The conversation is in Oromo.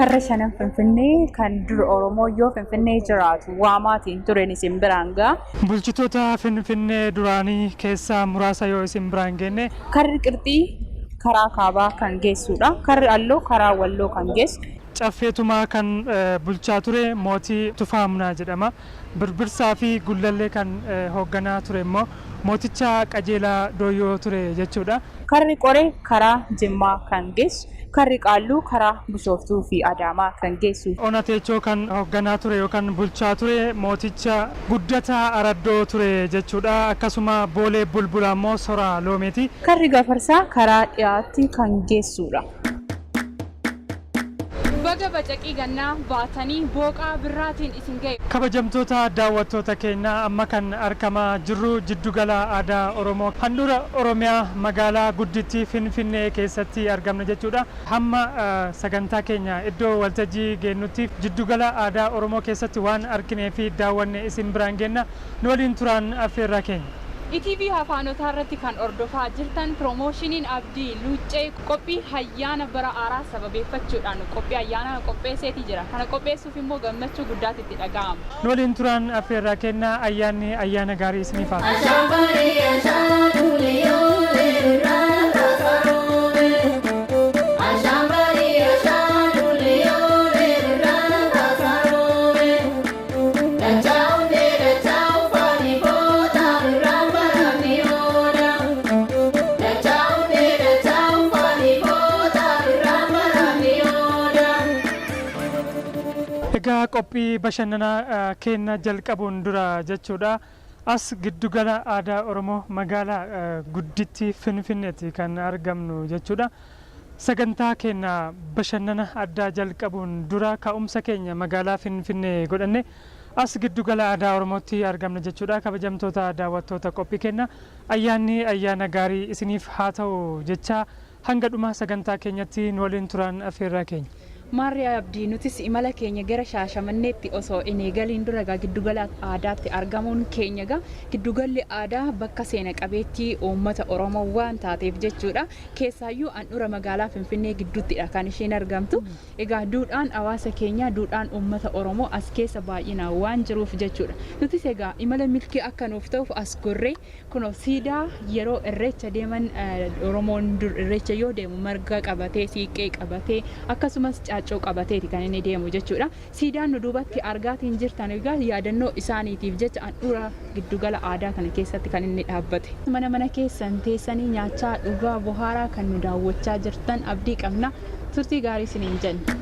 Karra shanan Finfinnee kan dur Oromoo yoo Finfinnee jiraatu waamaatiin turen isin biraan ga'a. Bulchitoota Finfinnee duraanii keessaa muraasa yoo isin biraan geenne. Karri Qirxii karaa kaabaa kan geessudha. Karri Alloo karaa Walloo kan geessu. Caffee Tumaa kan bulchaa ture mootii Tufaa Munaa jedhama. Birbirsaa fi Gullallee kan hoogganaa ture immoo mooticha Qajeelaa Dooyyoo ture jechuudha. Karri Qoree karaa Jimmaa kan geessu, Karri Qaalluu karaa Bishooftuu fi Adaamaa kan geessu. Ona Teechoo kan hoogganaa ture yookaan bulchaa ture mooticha Guddataa Araddoo ture jechuudha. Akkasuma Boolee Bulbulaa immoo Soraa Loomeeti. Karri Gafarsaa karaa dhiyaatti kan geessuudha. Baga bacaqii gannaa baatanii booqaa birraatiin isin ga'e. Kabajamtoota daawwattoota keenya, amma kan argamaa jirru jiddugala aadaa Oromoo handhuura Oromiyaa magaalaa guddittii Finfinnee keessatti argamna jechuudha. Hamma sagantaa keenya iddoo waltajjii geennutti jiddugala aadaa Oromoo keessatti waan arginee fi daawwanne isin biraan geenna. Nu waliin turaan affeerraa keenya. ETV Afaanotaa irratti kan hordofaa jirtan piroomoshiniin Abdii Luuccee qophii ayyaana bara haaraa sababeeffachuudhaan qophii ayyaanaa qopheesseetii jira. Kana qopheessuuf immoo gammachuu guddaatu itti dhaga'ama. Nu waliin turaan affeerraa keenya. Ayyaanni ayyaana gaarii isiniif haa ta'u. Egaa qophii bashannanaa keenya jalqabuun dura jechuudha. As giddugala aadaa Oromoo magaalaa guddittii Finfinneetti kan argamnu jechuudha. Sagantaa keenya bashannana addaa jalqabuun dura ka'umsa keenya magaalaa Finfinnee godhanne as giddugala aadaa Oromootti argamna jechuudha. Kabajamtoota daawwattoota qophii keenya, ayyaanni ayyaana gaarii isiniif haa ta'u jecha hanga dhuma sagantaa keenyatti nu waliin turan affeerraa keenya. Maarri Abdii, nutis imala keenya gara Shaashamanneetti osoo hin eegaliin dura egaa giddugala aadaatti argamuun keenya, egaa giddugalli aadaa bakka seena qabeettii uummata Oromoo waan taateef jechuudha. Keessaayyuu handhuura magaalaa Finfinnee gidduuttidha kan isheen argamtu. Egaa duudhaan hawaasa keenyaa, duudhaan uummata Oromoo as keessa baay'inaan waan jiruuf jechuudha. Nutis egaa imala milkii akka nuuf ta'uuf as gorree kunoo siidaa yeroo irreecha deeman, Oromoon dur irreecha yoo deemu marga qabatee, siiqqee qabatee, akkasumas caaccoo qabateeti kan inni deemu jechuudha. Siidaan nu duubatti argaatiin jirtan egaa yaadannoo isaaniitiif jecha handhuura giddugala aadaa kana keessatti kan inni dhaabbate. Mana mana keessan teessanii nyaachaa, dhugaa, bohaaraa kan nu daawwachaa jirtan abdii qabna. Turtii gaarii isiniin jenna.